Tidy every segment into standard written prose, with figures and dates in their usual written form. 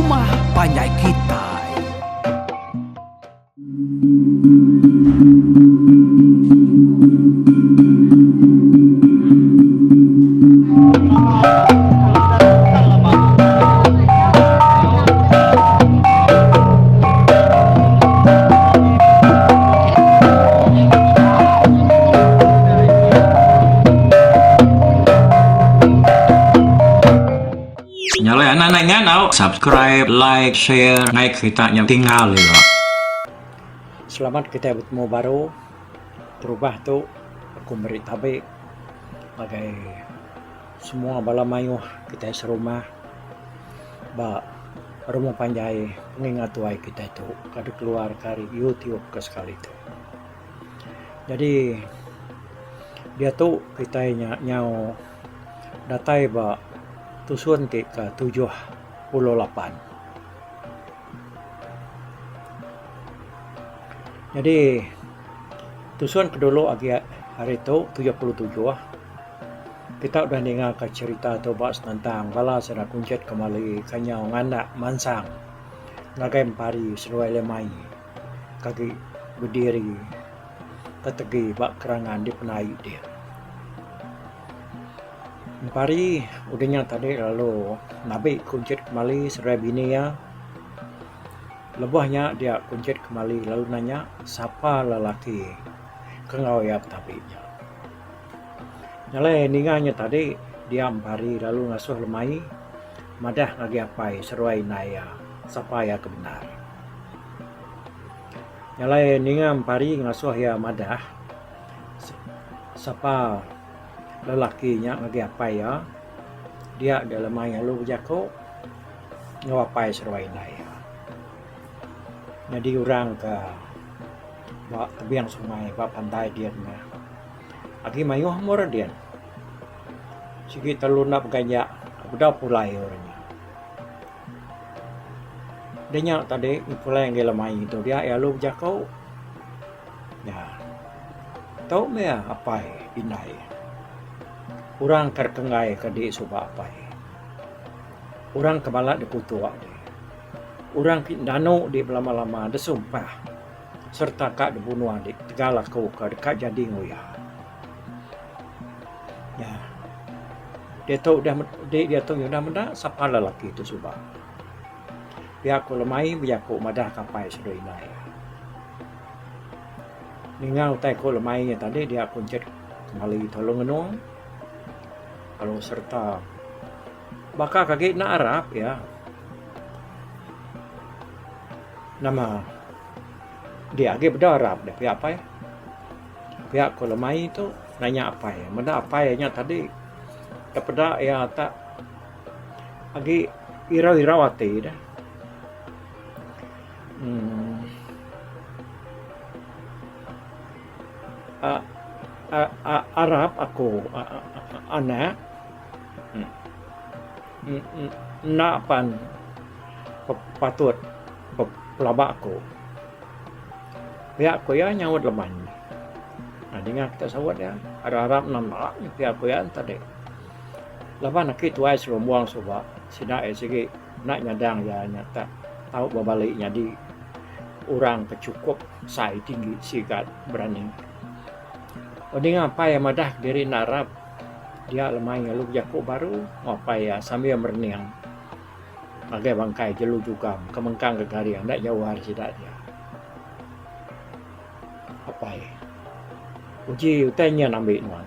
rumah panjai kitai. Nya alai anak anak ingat tau subscribe, like, share ngai kerita nya tinggal ila. Selamat kitai betemu baru terubah tu aku meri tabi ngagai semua bala mayuh kitai serumah ba rumah panjai pengingat tuai kitai tu ka dikeluar ka ari YouTube ke sekali tu. Jadi diatu kitai nya nyau datai ba tusun ti ke 78. Nyadi tusun ke dulu agi hari tu 77 kita udah ninga ka cherita tu ba senentang bala sida Kunchit Kemali ke nyau nganak mansang ngagai Empari seduai Lemai ke agi bediri tetegi ba kerangan dipenai dih. Empari udah nya tadi lalu nabi Kunchit Kemali seduai bini iya. Lebuh nya dia Kunchit Kemali lalu nanya sapa lelaki ke enggau iya betabi nya. Nyalai ninga nya tadi dia Empari lalu ngasuh Lemai madah ngagai apai seruai indai iya sapa iya ke bendar. Nyalai ninga Empari ngasuh iya madah sapa lelaki nya ngagai apai iya dia ga Lemai lalu bejaku enggau apai seruai indai iya. Nyadi orang ke ba tebing sungai ba pantai din meh. Agi mayuh meh orang din. Sigi telu enda beganja bedau pulai orang nya. Dah nya tadi pulai ngagai lemai tu dia iya lalu bejaku nya tu meh apai indai orang ke dikenggai ke di suba apai. Orang ke balat dikutuk dih. Orang ti danu dih belama-lama disumpah. Sereta ka dibunuh adi ketegal aku ke deka jadi enggau iya. Nya. Diatu udah di diatu udah meda sapa lelaki tu suba. Pia ku lemai bejaku madah ka apai seduai indai. Ninga utai ku lemai nya tadi dia ku enchet kemali tolong ngenung lalu sereta baka ke agi enda arap iya. Nama dia agi beda arap deh pia apai. Pia ku lemai tu nanya apai. Meda apai nya tadi tepeda iya tak agi irau-irau ati deh. uhh aaa arap aku anak enda pan patut pelaba aku. Pia ku iya nyaut leman. Dinga kita saut iya arap-arap namba pia ku iya tadi. Laban aki tuai serumbung suba sida iya sigi enda nyadang iya nya tak tau bebali nyadi orang ke chukup sai tinggi sigat berani. Dinga apai iya madah diri enda arap dia lemai lalu bejaku baru enggau apai iya sambil merening. Ngagai bangkai jelu jugam ke mengkang ke garing enda jauh ari sida dia. Apai. Uji utai nyin ambi nuan.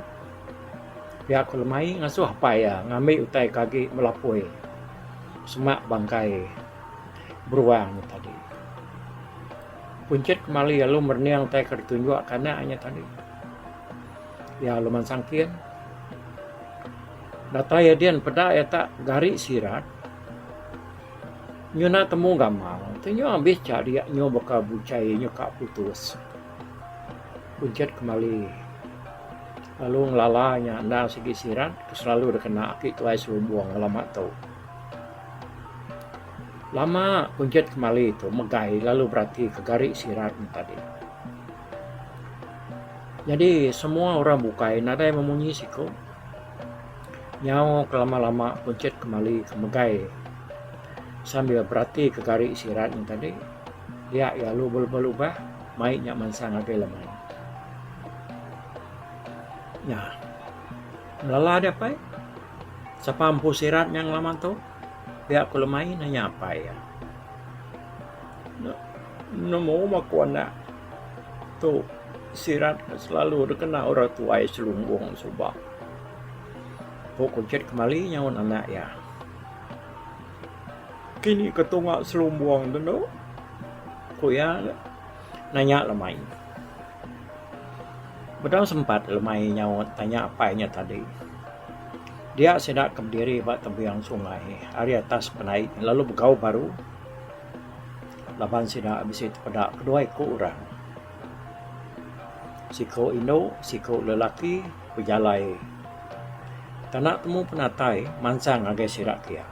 Pia ku lemai ngasuh apai iya ngambi utai ke agi melapui semak bangkai beruang nya tadi. Punchit kemali lalu merening utai ke ditunjuk ke anak nya tadi. Iya lalu mansang kin. Datai iya din peda iya tak gari sirat nyu enda temu gamal ti nyu abis cha dia nyu baka buchai nyu ka putus. Kunchit kemali lalu ngelala nya enda sigi sirat ke selalu dikena aki tuai selumbung ngelama tu. Lama kunchit kemali tu megai lalu berati ke gari sirat ne tadi. Nyadi semua orang bukai nadai memunyi siku. Nyau ke lama-lama Kunchit kemali ke megai. Sambil berati ke gari sirat nya tadi, dia iya lalu belubah-lubah mai nya mansang ngagai lemai. Nya. Ngelala dia apai. Sapa empu sirat nya ngelama tu? Pia ku lemai nanya apai iya. Nemu meh ku anak tu sirat ke selalu dikena orang tuai selumbung suba. Ku Kunchit kemali nyaut anak iya. Kini ke tunga selumbung tu endo? Ku iya nanya lemai. Bedau sempat lemai nyaut tanya apai nya tadi. Dia sida ke bediri ba tebing sungai ari atas penai lalu begau baru laban sida bisi tepeda kedua iku orang. Siku indu, siku lelaki bejalai. Tanda temu penatai mansang ngagai sida kia.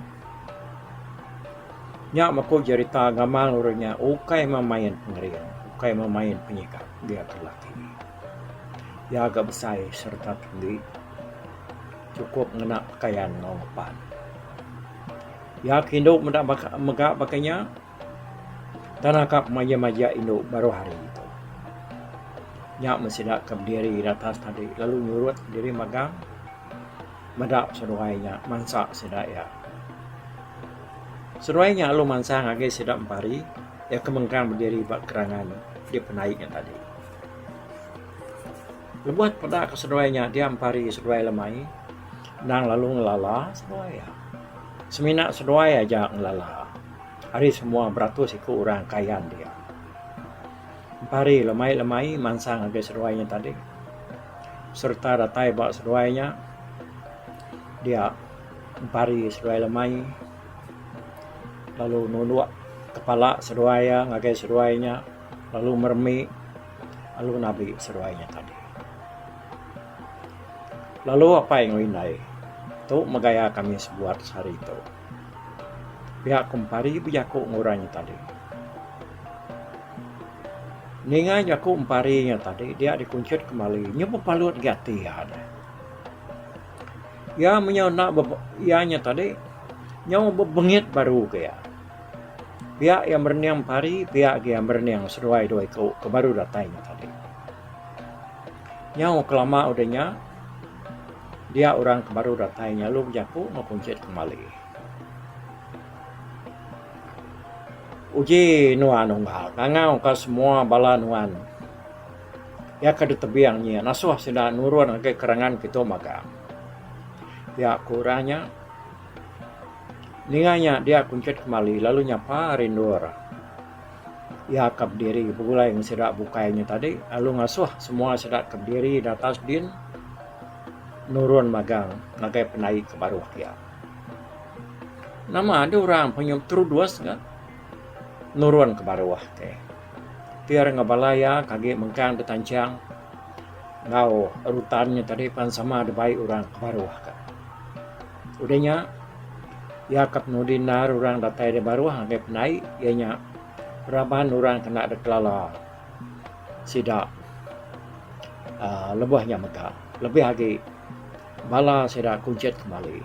Nya meh ku jerita gamal orang nya ukai meh main pengering, ukai meh main penyikap dia ke lelaki. Iya ga besai sereta tinggi chukup ngena pekayan enggau ngepan. Iya ke indu meda mega baka nya tang ka pemaja-maja indu baruh hari tu. Nya meh sida ke bediri di atas tadi lalu nyurut diri magang. Meda seduai nya mansa sida iya. Seduai nya lalu mansang agi sida empari iya ke mengkang bediri ba kerangan di penai nya tadi. Lebuh peda ke seduai nya dia empari seduai lemai endang lalu ngelala seduai iya. Semina seduai aja ngelala ari semua beratus iku orang kayan dia. Empari lemai-lemai mansang agi seduai nya tadi. Sereta datai ba seduai nya dia empari seduai lemai lalu nunduk kepala seduai iya ngagai seduai nya lalu meremi lalu nabi seduai nya tadi. Lalu apai enggau indai tu meh gaya kami sebuat sehari tu. Pia ku empari bejaku enggau orang nya tadi. Ninga jaku empari nya tadi dia dikunchit kemali nyu bepalut agi ati iya deh. Iya menyau enda iya nya tadi nyau bebengit baru ke iya. Pia iya merening empari pia agi iya merening seduai dua iku ke baru datai nya tadi. Nyau kelama udah nya dia orang ke baru datai nya lalu bejaku enggau kunchit kemali. Uji nuan unggal ngangau ka semua bala nuan iya ke ditebing nyi nasuh sida nurun ngagai kerangan kitu magang. Pia ku orang nya ninga nya dia kunchit kemali lalu nyapa ari endur iya ke bediri begulai ngan sida bukai nya tadi lalu ngasuh semua sida ke bediri da atas din nurun magang ngagai penai ke baruh kia. Nama deh orang penyu terudus ga nurun ke baruh ti. Pir enggau bala iya ke agi mengkang ditanchang enggau rutan nya tadi pan sama dibai orang ke baruh ka. Udah nya iya ke penudi endar orang datai da baruh ngagai pendai iya nya raban orang ke enda dikelala sida uhh lebuh nya mega lebih agi. Bala sida kunchit kemali.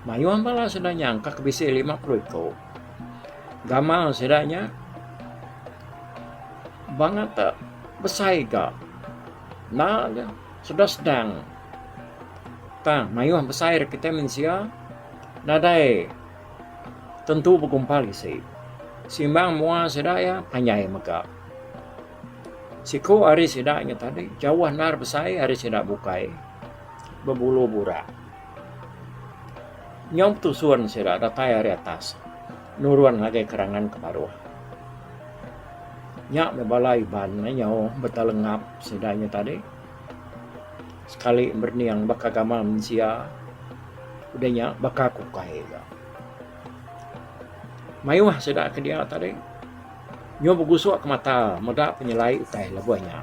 Mayuh bala sida nya engka ke bisi 50 iku. Gamal sida nya bangat te besai ga. Enda ga sedang sedang. Tang mayuh besai ira kitai mensia nadai tentu begumpal isi. Simbang mua sida iya panjai mega. Siku ari sida nya tadi jauh endar besai ari sida bukai bebulu burak. Nyau betusun sida datai ari atas nurun ngagai kerangan ke baruh. Nya meh bala Iban nyau betelengap sida nya tadi sekali merening baka gamal mensia udah nya baka kukai ga. Mayuh sida ke dia tadi. Nyau begusuk ke mata meda penyelai utai lebuh nya.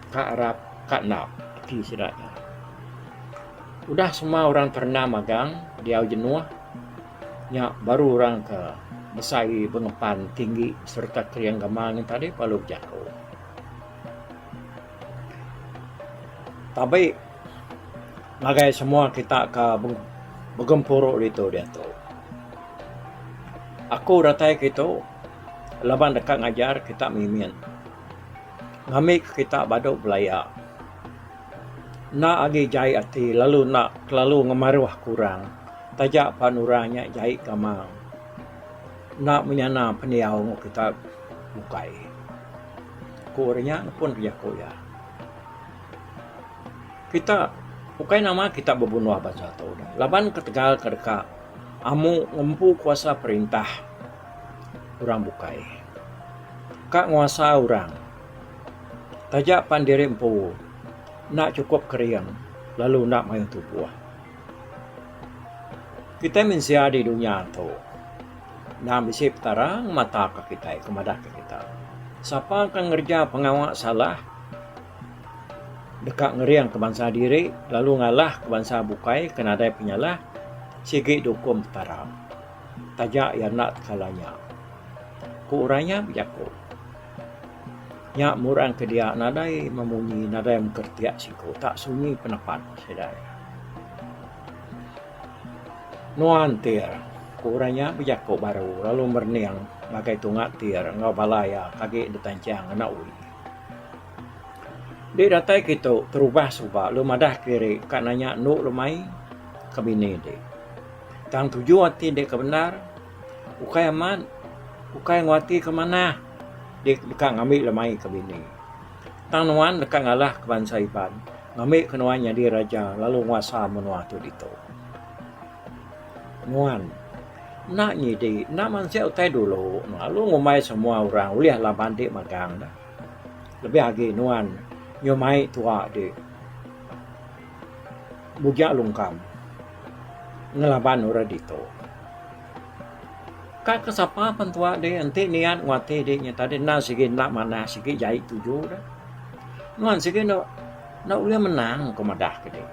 Ka arap ka enda ati sida nya. Udah semua orang terendam magang diau jenuh nya baru orang ke besai bengepan tinggi sereta kering gamal nya tadi lalu bejaku. Tabi ngagai semua kita ke begempuru ditu diatu. Aku datai kitu laban deka ngajar kita mimit ngambika kita badu belaya. Enda agi jai ati lalu enda kelalu ngemaruh ke orang taja pan orang nya jai gamal. Enda menyana pendiau enggau kita bukai. Ku orang nya ngepun ke jaku iya. Kita ukai nama kita bebunuh bansa tu laban ketegal ke deka amu ngempu kuasa perintah orang bukai. Ka nguasa orang taja pan diri empu enda chukup kering lalu enda mayuh tubuh. Kitai mensia di dunya tu endang bisi Petara ngemataka kitai ke madahka kita. Sapa ke ngereja pengawa salah deka ngeringka bansa diri lalu ngalahka bansa bukai ke nadai penyalah sigi diukum Petara taja iya enda tekala nya. Ku orang nya bejaku. Nya murang ke dia nadai memunyi nadai mengkertiak siku tak sunyi penepat sida iya. Nuan Tir, ku orang nya bejaku baru lalu merening ngagai tunga Tir enggau bala iya ke agi ditanchang ngena ui. Di datai kitu terubah suba lalu madah kiri ka nanya endu lemai ke bini ti. Tang tuju ati dek ke bendar ukai amat ukai enggau ati ke manah dek deka ngambi lemai ke bini. Tang nuan deka ngalah ke bansa Iban ngambi ke nuan nyadi raja lalu nguasa menua tu ditu. Nuan enda nyidi enda mansik utai dulu lalu ngumbai semua orang ulih laban ti magang ne. Lebih agi nuan nyumai tua ti bujak lungkam ngelaban orang ditu. Ka ke sapa pen tua dih enti niat enggau ati dih nya tadi enda sigi enda manah sigi jai tuju deh. Nuan sigi enda enda ulih menang ku madah ke dih.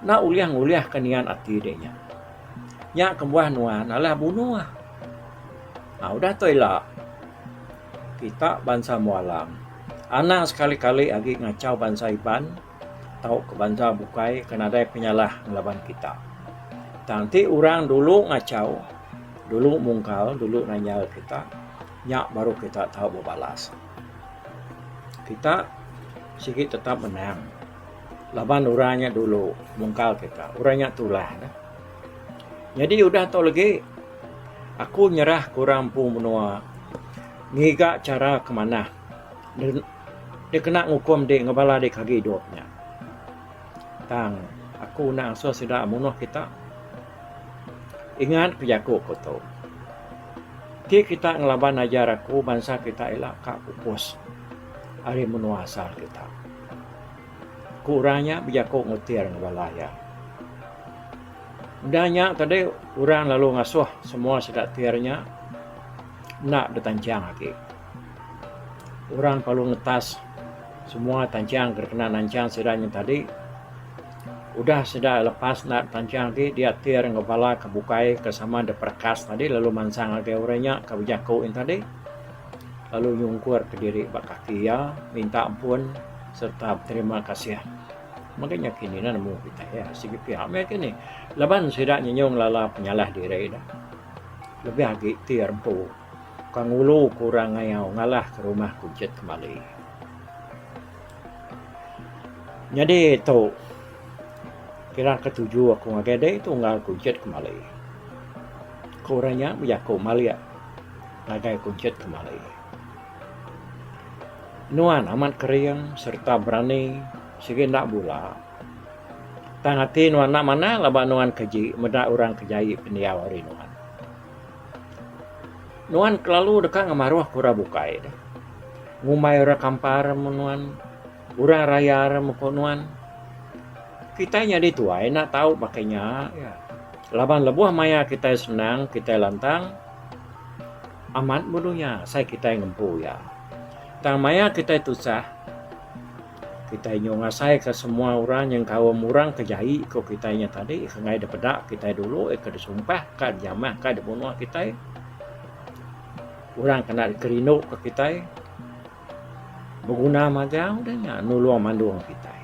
Enda ulih ngulih ke niat ati dih nya. Nya kebuah nuan alah bunuh. Aaa udah tu ila kita bansa Mualang anang sekali kali agi ngachau bansa Iban tauka bansa bukai ke nadai penyalah ngelaban kita. Tang ti orang dulu ngachau, dulu mungkal, dulu nanyal kita, nya baru kita tau bebalas. Kita sigi tetap menang laban orang nya dulu mungkal kita, orang nya tulah ne. Nyadi udah tu legi aku nyerah ke orang empu menua ngiga chara ke manah. Dikena ngukum di enggau bala di ke agi idup nya. Tang aku enda ngasuh sida munuh kita. Ingat ke jaku ku tu. Ti kita ngelaban ajar aku bansa kita ila ka pupus ari menua asal kita. Ku orang nya bejaku ngutir enggau bala iya. Udah nya tadi orang lalu ngasuh semua sida tir nya enda betanchang agi. Orang perlu ngetas semua tanchang ke kena nanchang sida nya tadi. Udah sida lepas enda tanchang agi dia tir enggau bala ke bukai ke sama diperekas tadi lalu mansang ngagai orang nya ke bejaku nya tadi lalu nyungkur kediri ba kaki iya minta ampun sereta beterima kasih. Mega nya kini ne nemu kitai iya sigi pia meh kini laban sida nyenyung lala penyalah diri ne lebih agi ti empu. Ka ngulu ke orang ngayau ngalah ke rumah Kunchit Kemali. Nyadi tu kira ke tuju aku ngagai dei tu unggal Kunchit Kemali. Ku orang nya bejaku malik ngagai Kunchit Kemali. Nuan amat kering sereta berani sigi enda bula. Tang ati nuan enda manah laban nuan keji meda orang ke jai pendiau ari nuan. Nuan kelalu deka ngemaruh ke orang bukai deh. Ngumbai orang kampar meh nuan, orang raya meh ko nuan. Kitai nyadi tuai enda tau baka nya iya. Laban lebuh maya kitai senang, kitai lantang amat meh dunya sai kitai ngempu iya. Tang maya kitai tusah Kitai nyau ngasaika semua orang nyengkaum orang ke jai ko kitai nya tadi ke enggai dipeda kitai dulu ke disumpah ka dijamah ka dibunuh kitai. Orang ke enda dikerindu ka kitai beguna magang deh nya nulung mandung kitai.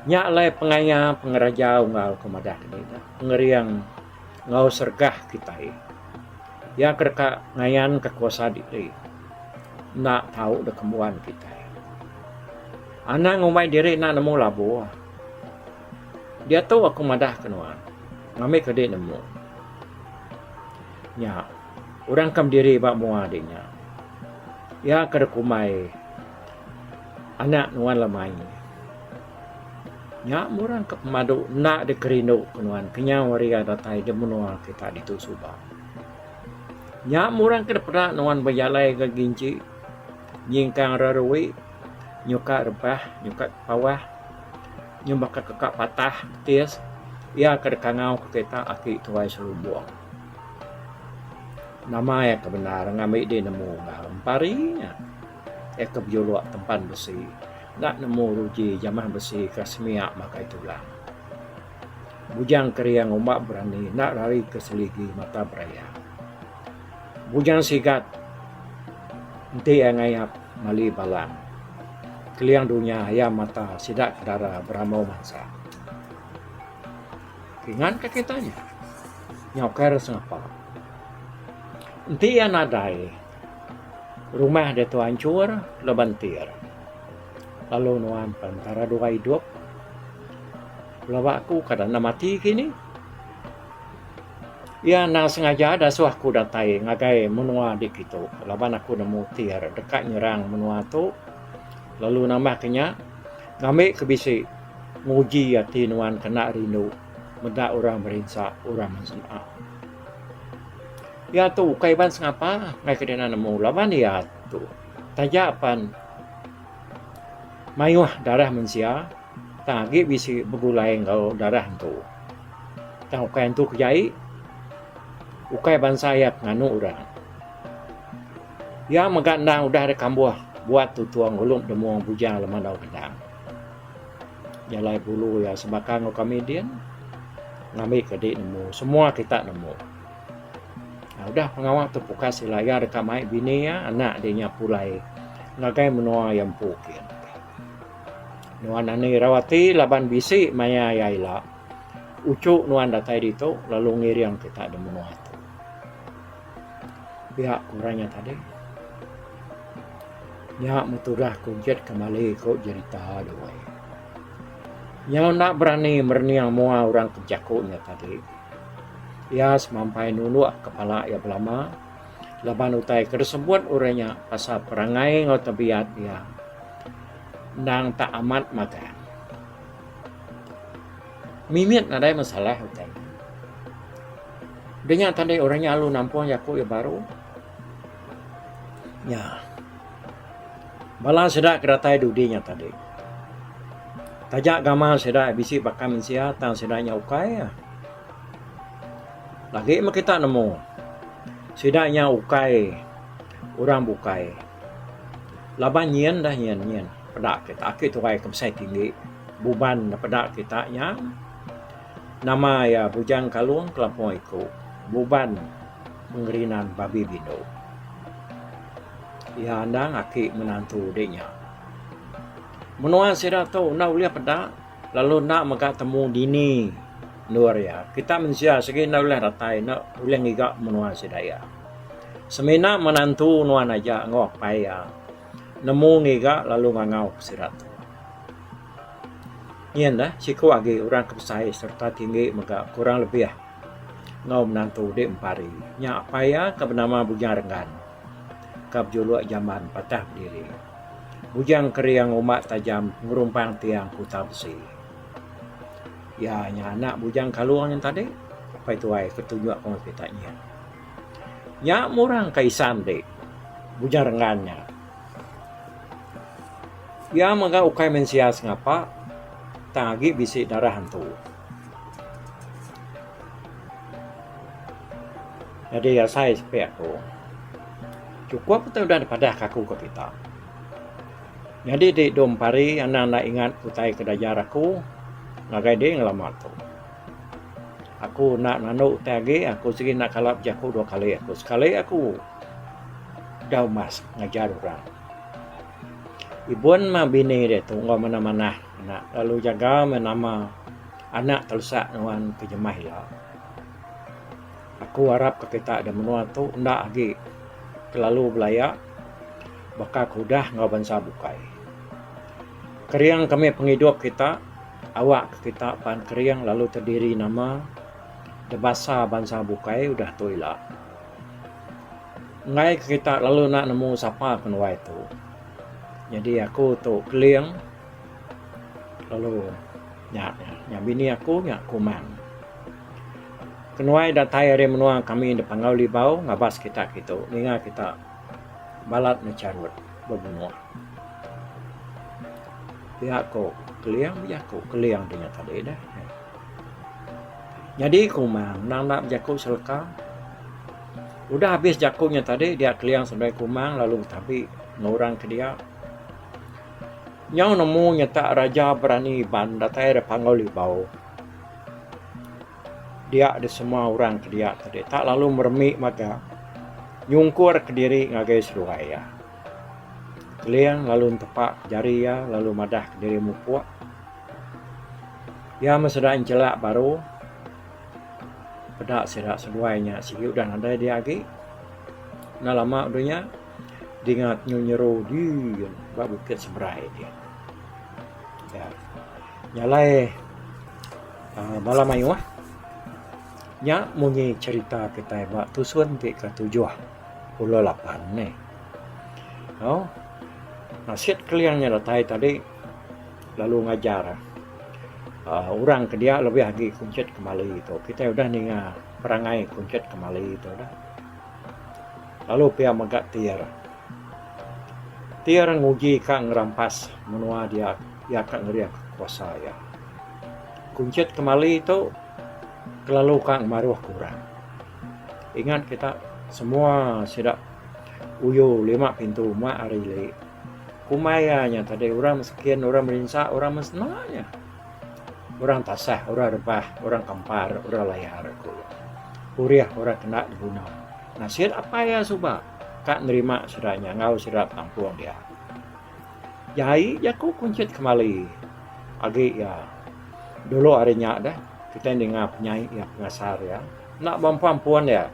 Nya alai pengaya pengeraja unggal ko madah kini pengering enggau sergah kitai. Iya ke deka ngayanka kuasa diri enda tau dikembuan kitai. Anang ngumbai diri enda nemu labuh. Diatu aku madahka nuan ngambika diri nemu. Nya orang ke bediri ba mua diri nya. Iya ke dikumbai anak nuan lemai. Nya meh orang ke pemadu enda dikerindu ke nuan kenyau ari iya datai di menua kita ditu suba. Nya meh orang ke dipeda nuan bejalai ga ginji nyingkang rerui nyuka rebah nyuka pawah nyumbaka keka patah betis iya ke dikangau ke kita aki tuai Selubong. Nama iya ke bendar ngambi dih nemu enggau empari nya iya ke bejuluk tempan besi. Enda nemu ruji jamah besi ka semia makai tulang. Bujang kering umbak berani enda rari ke seligi mata berayang. Bujang sigat enti iya ngayap mali balang. Keling dunya iya mata sida ke dara berambau mansang. Kingan ka kita nya. Nyau kai re sengapa. Enti iya nadai rumah diatu anchur laban tir. Lalu nuan pan entara dua idup pelaba aku kada enda mati kini. Iya endang sengaja dasuh aku datai ngagai menua di kitu laban aku nemu tir deka nyerang menua tu lalu nambah ke nya ngambi ke bisi nguji ati nuan kena rindu meda orang merinsa orang mensena. Iya tu ukai ban sengapa ngagai ke dina nemu laban iya tu taja pan mayuh darah mensia tang agi bisi begulai enggau darah entu. Tang ukai entu ke jai ukai bansa iya ke nganu orang. Iya mega endang udah dikambuh buat tutung ulung demung bujang lemandau gendang. Jalai bulu iya sebaka enggau kami din ngambi ke di nemu semua kita nemu. Udah pengawa tu pukas ila iya deka mai bini iya anak di nya pulai ngagai menua iya empu kin. Nuan ani irau ati laban bisi maya iya ila uchu nuan datai ditu lalu ngiring kita di menua tu. Pia ku orang nya tadi. Nya meh tudah Kunchit kemali ku jerita doi. Nyau enda berani merening mua orang ke bejaku nya tadi. Iya semampai nunduk kepala iya belama laban utai ke disebut orang nya pasal perangai enggau tebiat iya endang tak amat magang. Mimit nadai masalah utai nya. Udah nya tadi orang nya lalu nampung jaku iya baru. Nya. Bala sida ke datai dudi nya tadi. Taja gamal sida bisi baka mensia tang sida nya ukai. Lagi meh kita nemu sida nya ukai orang bukai. Laban nyin dah nyin nyin peda kita aki tuai ke besai tinggi buban peda kita nya nama iya Bujang Kalong Kelapong Iku buban pengerinan babi bindu. Iya endang aki menantu di nya. Menua sida tu enda ulih peda lalu enda mega temu dini endur iya. Kita mensia sigi enda ulih datai enda ulih ngiga menua sida iya. Semina menantu nuan aja enggau apai iya nemu ngiga lalu ngangau ke sida tu. Nyin neh siku agi orang ke besai sereta tinggi mega kurang lebih enggau menantu di Empari. Nya apai iya ke benama Bujang Renggan. Ka bejuluk jamban patah bediri. Bujang kering umbak tajam ngerumpang tiang kuta besi. Iya nya anak Bujang Kalung nya tadi apai tuai ke tunjuk ku kita nyin. Nya murang ka isan ti Bujang Renggan nya. Iya mega ukai mensia sengapa tang agi bisi darah antu. Nyadi asai sepi aku. Chukup tu udah dipadah ka aku ke kita. Nyadi ti dum pari anang enda ingat utai ke diajar aku ngagai diri ngelama tu. Aku enda nandu utai agi aku sigi enda kala bejaku dua kali aku. Sekali aku udah umbas ngajar orang. Ibun mah bini diatu enggau manah-manah anak lalu jaga meh nama. Anak telesak nuan ke jemah ila. Aku arap ke kita da menua tu enda agi kelalu belaya baka ke udah enggau bansa bukai. Kering kami pengidup kita awak ke kita pan kering lalu terdiri nama dibasa bansa bukai udah tu ila. Enggai ke kita lalu enda nemu sapa ke nuai tu. Nyadi aku tu keling lalu nya nya bini aku nya Kumang. Kenuai datai ari menua kami da Panggau Libau ngabas kita kitu ninga kita balat ne charut bebunuh. Pia ko Keling bejaku Keling ti nya tadi deh. Nyadi Kumang endang enda bejaku seleka. Udah abis jaku nya tadi dia Keling seduai Kumang lalu betabi enggau orang ke dia. Nyau nemu nyata Raja Berani Iban datai ari Panggau Libau. Dia deh semua orang ke dia tadi tak lalu meremi mega nyungkur kediri ngagai seduai iya. Keling lalu entepa jari iya lalu madah kediri mupuk. Iya meh sida enchelak baru peda sida seduai nya sigi udah nadai dia agi. Enda lama udah nya dinga nyu nyeru din ba bukit seberai din. Nya alai uhh bala mayuh nya munyi cherita kitai ba tusun ti ke 78 nih. Au nasit keling nya datai tadi lalu ngajar uhh orang ke dia lebih agi kunchit kemali tu. Kitai udah ninga perangai kunchit kemali tu dah. Lalu pia mega tir. Tir nguji ka ngerampas menua dia iya ka ngeria kuasa iya. Kunchit kemali tu kelalu ka ngemaruh ke orang. Ingat kita semua sida uyu lima pintu uma ari ili. Kumbai iya nya tadi orang miskin, orang merinsa, orang mesena nya. Orang tasah, orang rebah, orang kampar, orang layar ku iya. Purih orang kena diguna. Nasit apai iya suba ka nerima sida nya enggau sida kampung dia. Jai jaku kunchit kemali agi iya dulu ari nya deh kitai ninga penyai iya pengasar iya enda beampun-ampun iya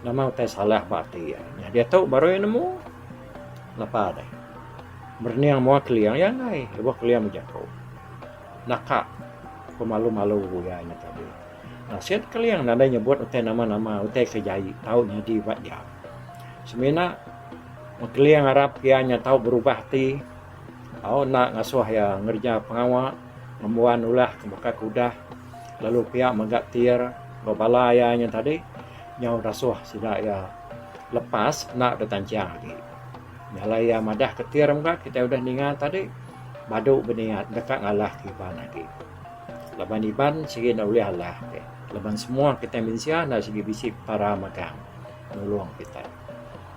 nama utai salah ba ati iya. Nya diatu baru iya nemu lapa deh. Merening mua keling iya enggai lebuh keling bejaku. Naka pemalu-malu iya nya tadi. Nasit Keling nadai nyebut utai nama-nama utai ke jai tau nyadi ba iya. Semina Keling arap iya nya tau berubah ati tau enda ngasuh iya ngereja pengawa ngembuan ulah ke baka ke udah lalu pia mega tir enggau bala iya nya tadi nyau dasuh sida iya lepas enda betanchang agi. Nya alai iya madah ke tir mega kitai udah ninga tadi badu beniat deka ngalah ke Iban agi. Laban Iban sigi enda ulih alah ke. Laban semua kitai mensia enda sigi bisi Petara magang nulung kitai.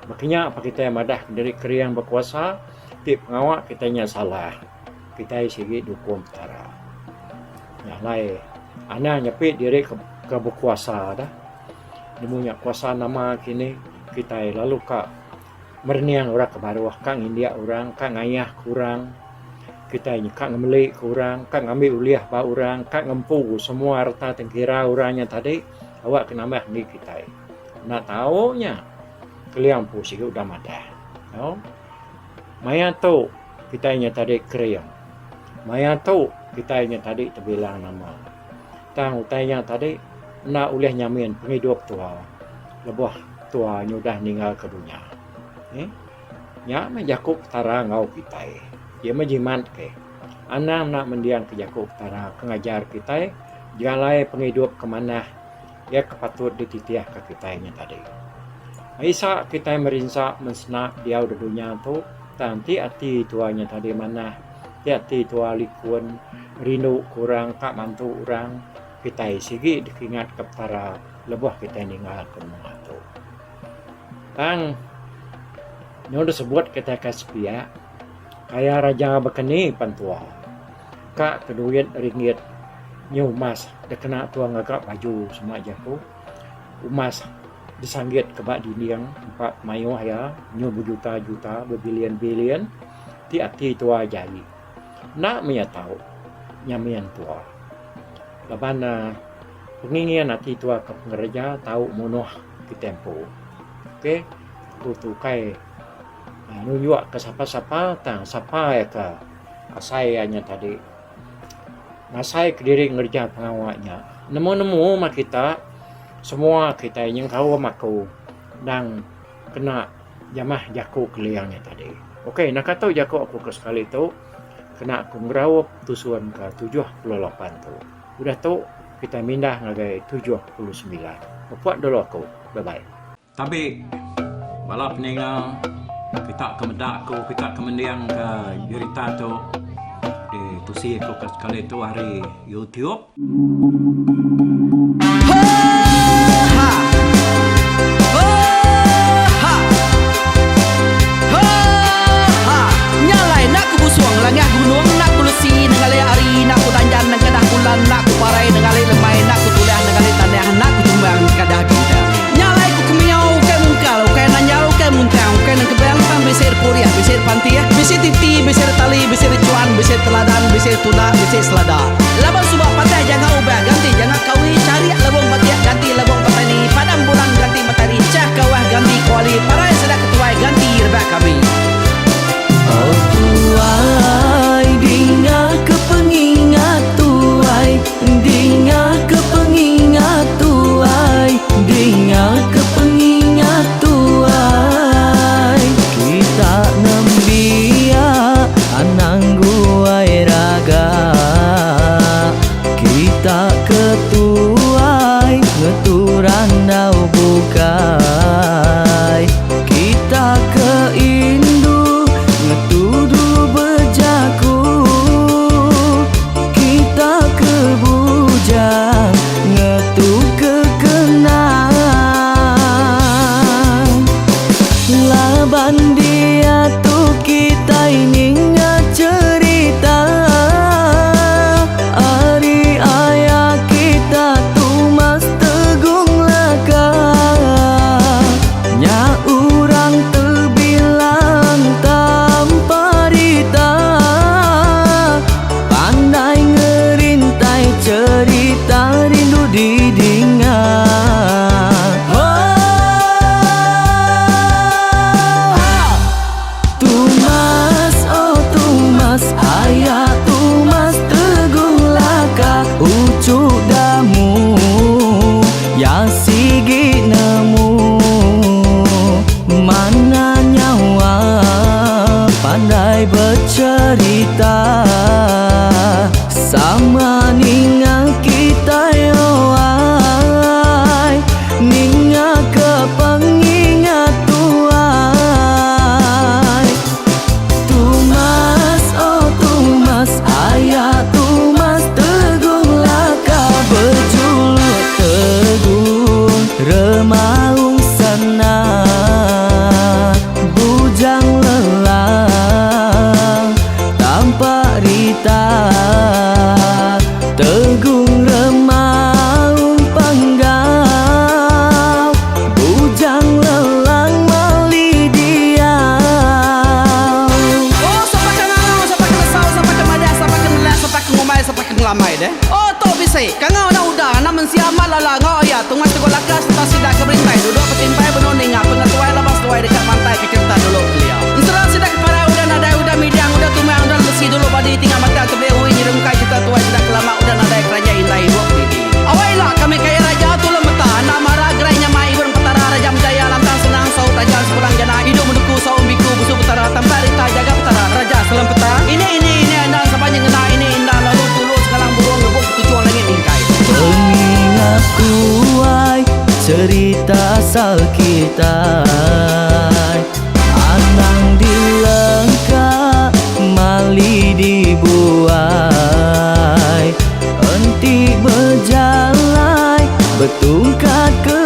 Baka nya pa kitai madah diri kering bekuasa ti pengawa kitai nya salah kitai sigi dukung Petara. Nya alai anang nyepi diri ke bekuasa dah. Nemu nya kuasa nama kini kitai lalu ka merening orang ke baruh ka ngindik orang ka ngayah ke orang. Kitai nyeka ngemeli ke orang, ka ngambi ulih ba orang, ka ngempu semua reta tengkira orang nya tadi awak ke nambah enggi kitai. Enda tau nya keling empu sigi udah madah. Au. Maya tu kitai nya tadi kering. Maya tu kitai nya tadi tebilang nama. Tang utai nya tadi enda ulih nyamin pengidup tua lebuh tua nyudah ninggalka dunya. Neh. Nya meh jaku Petara enggau kitai. Iya meh jimat ke. Anang enda mendingka jaku Petara ke ngajar kitai jalai pengidup ke manah iya ke patut dititihka kitai nya tadi. Isa kitai merinsa mensena diau da dunya tu tang enti ati tua nya tadi manah, enti ati tua likun, rindu ke orang ka mantu orang, kitai sigi dikingatka Petara lebuh kitai ninggalka menua tu. Tang nyau disebut kitai ka sepiak kaya raja baka ni pan tua ka ke duit ringgit nyu emas dikena tua ngaga baju sema jaku emas disanggit ke ba dinding empa mayuh iya nyu bejuta-juta bebilion-bilion ti ati tua jai. Enda meh iya tau nyamin tua laban ne. Pengingin ati tua ke pengereja tau munuh kitai empu. Ok aku tu ukai nunjuk ke sapa sapa tang sapa iya ke asai iya nya tadi ngasai kediri ngereja pengawa nya. Nemu nemu mah kita semua kitai nyengkaum aku endang kena jamah jaku keling nya tadi. Ok naka tu jaku aku ke sekali tu kena aku ngeraup tusun ke 78 tu. Udah tu kitai mindah ngagai 79. Meput dulu aku. Bye bye. Tabi bala peninga kita ke meda aku kita ke mending ke jerita tu ditusi aku ke sekali tu ari YouTube. Oh tuai dinga ke pengingat tuai Dinga ke pengingat tuai Dinga ke pengingat tuai Kita nembiak anang guai raga Kita ke tuai ngetu randau bukai Kita ke indu ngetu dulu bejaku Kita ke bujang ngetu ke kenang Laban diatu kitai ninga cherita Ari aya kita Tumas Tegung Laka Nya urang tebilang tanpa rita Pandai ngerintai cherita rindu didinga Tumas oh Tumas aya Tumas Tegung Laka uchu damu ya sigi nemu Mana nyawa pandai becerita Sama ninga kitai owai Ninga ke pengingat tuai Tumas oh Tumas aya Tumas Tegung Laka bejuluk Tegung Remaung Sana Bujang Lelang Tampak Rita Tegung Remaung Panggau Bujang Lelang Mali Diau. Oh sapa ke ngangau sapa ke nesau sapa ke madah sapa ke nelak sapa ke ngumbai sapa ke ngelamai deh. Oh tu bisi kangau enda udah anak mensia amat lala enggau iya tungai teguh laka sereta sida ke berintai duduk betimpai benung ninga pengetuai laban seduai deka mantai ke cherita dulu kelia. Ensera sida ke parai udah nadai udah midang udah tumang udah lesi dulu badi tinggal batang tebeli ui nyerungkai cherita tuai sida ke lama udah nadai keranjai indai idup didi. Awai ila kami kaya raja tulung meta anak mara gerai nyamai ibun petara raja menjaya lantang senang saut raja sepulang jana idup menuku saum biku busu petara tampak rita jaga petara raja selempeta ini ini ini endang sapa nyengena ini indah lalu tulu sekalang burung ngebuk ketuchung langit mingkai. Pengingat tuai cerita asal kitai Anang dilengka mali dibuai Enti bejalai betungkat ke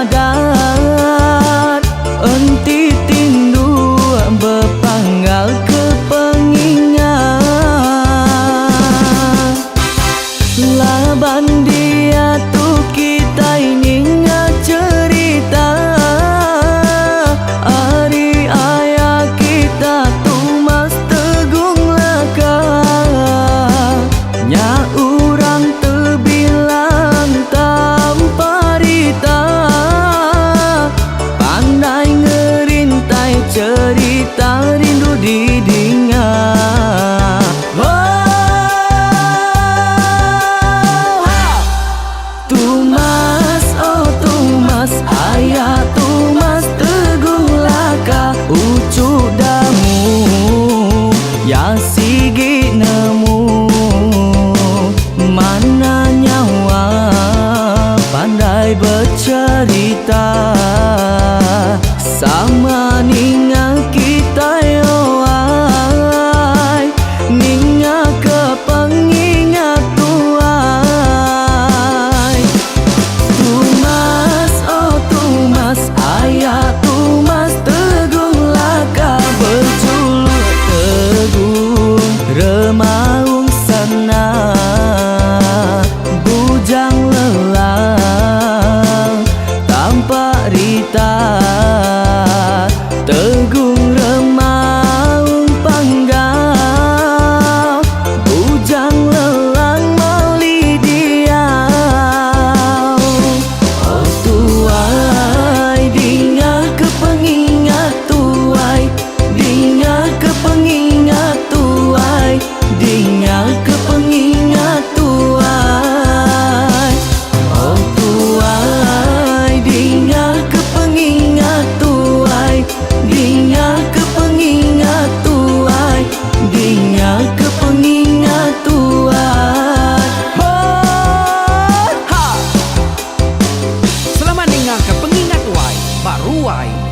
adat Enti tinduk bepanggal ke pengingat Laban diatu kitai ninga cherita Ari aya kita Tumas Tegung Laka Nya urang tebilang.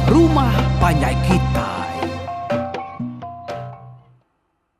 Rumah Panjai Kita.